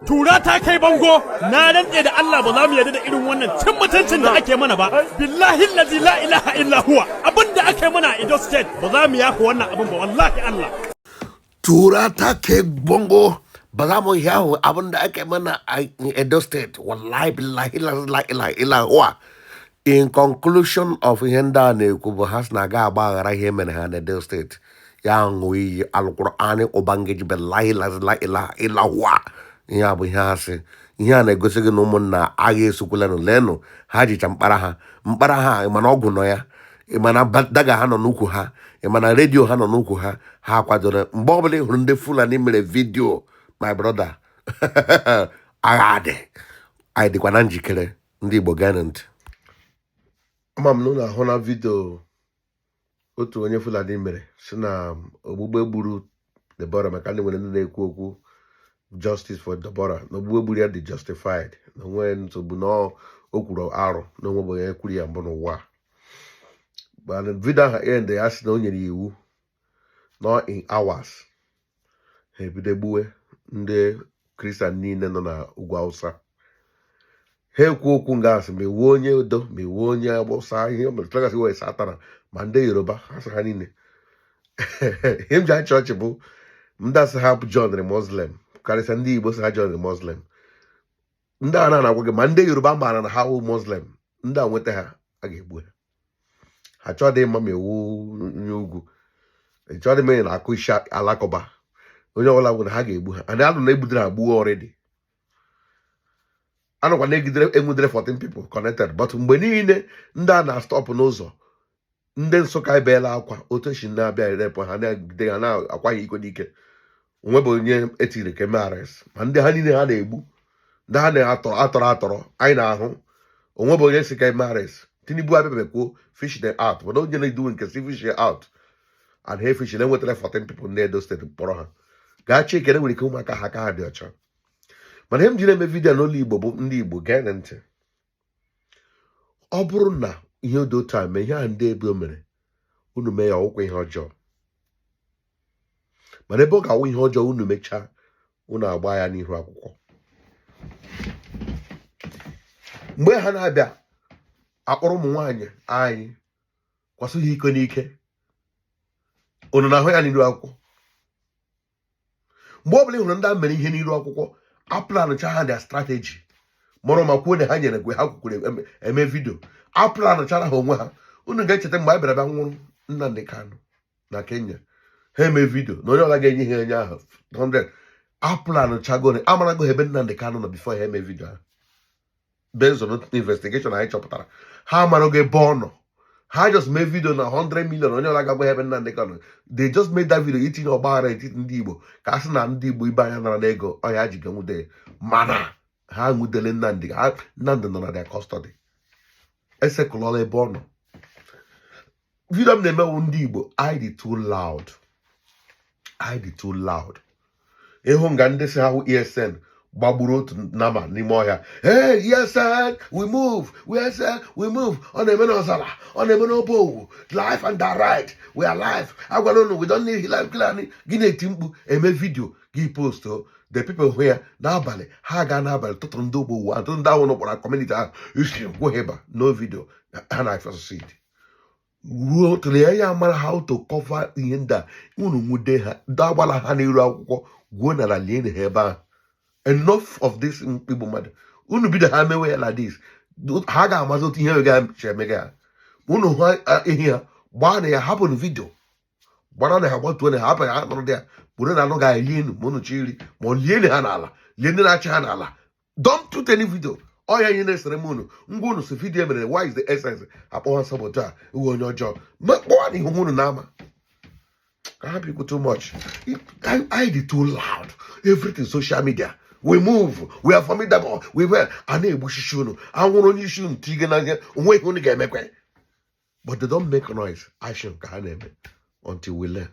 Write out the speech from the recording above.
Tura ta kai bango. Na rantse da Allah, ba za mu yarda da irin wannan cin mutuncin da ake mana ba. Billahi allazi la ilaha illa huwa, abin da ake mana a Edo State, ba za mu yafa wannan abin ba, wallahi Allah. Tura ta kai bongo, ba za mu yawo abin da ake mana a Edo State, wallahi. Billahi la ilaha illa huwa. In conclusion of ihe ndị a na-ekwu bụ ha sị na aga agbaghara ihe mere ha na Edo State. Ya ṅụọ iyi Alkur'ani Ubangiji, billahi la ilaha illa huwa. Ihe a bụ ihe ha sị. Ihe a na-egosi gị na ụmụnna agha esokwulanụ. Leenụ ha jicha mkpara ha, mkpara ha, mana ọgwụ nọ ya, mana dagger ha nọ n'ukwu ha, mana redio ha nọ n'ukwu ha. Ha kwadoro. Mgbe ọbụla ị hụrụ ndị Fulani mere video, my brother, agha dị. Anyị dịkwa na njikere. Ndị Igbo, gee ntị. Ama m na unu ahụ na video otu onye Fulani mere si na ogbugbe gburu Deborah, maka ndị nwere ndị na-ekwu okwu justice for Deborah, na ogbugbe gburu ya dị justified, na onwe nsogbu, na o kwuru arụ na onwe bụ onye kwuru ya mbụ n'ụwa. But video ahụ end ya, sị na o nyere iwu nọ in hours, ha ebido gbuwe ndị Christian niile nọ na ugwu Awụsa. Ha ekwu okwu nga asị, ma iwu onye Udo, ma iwu onye Awụsa, ihe mere wee satara, ma ndị Yoruba, ha sị ha niile. Ihe m ji achị ọchị bụ ndị asị ha joinrị Muslim, karịsịa ndị Igbo sị ha joinrị Muslim. Ndị a na-agwa gị, ma ndị Yoruba maara na ha wụ Muslim. Ndị a nweta ha, a ga-egbu ha. Ha chọọ dị mma ma iwu onye ugwu, chọọ dị mma na-akụ isi alakụba, onye ọbụla bụ na ha ga-egbu ha. And anụ na-egbudere ha gbuo already. Anụkwa na-egidere, enwudere 14 people connected. But mgbe niile ndị a na-astop n'ụzọ, ndị Nsụka ebeela akwa otu esi na-abịa erepụ ha, na-egide ha, na-akwa ha iko n'ike. Onwebe onye etiri ka eme arrest, ma ndị ha niile ha na-egbu, ndị ha na-atọrọ atọrọ atọrọ, anyị na-ahụ. Onwebe onye si ka eme arrest. Tinubu abịabekwuo fish them out, mana onye na-eduwe nke si fish out and ha fish na enwetara 14 people ndị Edo State kpọrọ ha gaa chekere. Nwere ike ụmụaka ha aka ha dị ọcha. Mana ihe m ji na-eme video n'ụlọ Igbo bụ, ndị Igbo, gee ntị. Ọ bụrụ na ihe dị otu a mee, ihe a ndị ebe o mere unu mee ya, ọwụkwa ihe ọjọọ. Mana ebe ọ ga-awụ ihe ọjọọ, unu mechaa, unu agba ya n'ihu akwụkwọ. Mgbe ha na-abịa akpọrọ ụmụ nwaanyị anyị kwasị ha iko n'ike, unu na-ahụ ya n'iru akwụkwọ. Mgbe ọ bụla ị hụrụ ndị a mere ihe n'iru akwụkwọ, aplanụcha ha their strategy mụrụ ma kwuo na ha nyere gwe ha kwukwere eme video, aplanụchara ha onwe ha. Unu ga-echeta mgbe a bịara bịa nwụrụ Nnamdi Kanu na Kenya, ha eme video na onye ọla ga-enye ha onye ahụ 100. Aplanụchago, amarago ha ebe Nnamdi Kanu nọ before ha eme video ahụ. Based on investigation anyị chọpụtara, ha amarago ebe ọ nọ. Ha just mee video na 100 million, onye ọla ga-agwa ha ebe Nnamdi Kanu. They just made that video itinye ọgbaghara n'etiti ndị Igbo, ka a sị na ndị Igbo ibe anya nara n'ego ọya ji ga nwude. Mana ha nwudele Nnamdi. Ha Nnamdi nọ na their custody, esekụlọla ebe ọ nọ. Video m na-emewu, ndị Igbo, I dị too loud, I dị too loud. Ịhụ nga ndị si ha hụ ESN gbagburu otu nama n'ime ọhịa, "Hey, ESN, we move, we ESN, we move." Ọ na-eme n'ọzara, ọ na-eme n'obowu, live and direct. We are live. Agwara unu, we don't need live Fulani. Gị na-eti mkpu, eme video gị, post the people hụ ya n'abalị, ha gaa n'abalị tụtụrụ ndị ogbowu, atụrụ ndị ahụ nọkpọrọ community ahụ isi gwụ ha ịba. No video ha na-succeed ruo tụrụ ya. Ya mara how to cover ihe ndị a. Unu nwude ha, dagbala ha n'iru akwụkwọ, gwuo nara, lie ha ebe ahụ. Enough of this Igbo mmadụ. Unu bido ha mewe ya like this, ha ga-amazi otu ihe ga-eche emega ya. Unu hụ ehi ha, gbaa na ya, hapụnụ video, gbara na ha, gbatuo na ha, hapụ ha nọrọ dị ya kpụrụ na anụ ga-eli enu ma unu chi iri, ma ọ lie ha n'ala, lie ndị na-achị ha n'ala. Don't put any video. Ọ ya ihe na-esere m unu ngwa. Unu si video mere, why is the essence akpọ ha saboteur a uwe onye ọjọọ kpọọ na ihu unu na-ama ka ha people too much. I dị too loud. Everything social media, we move, we are formidable, we were a na-egbuchichi unu, anwụrụ onye isi unu tige n'anya, onwe ihe unu ga-emekwe. But they don't make noise. Action ka ha na-eme until we learn.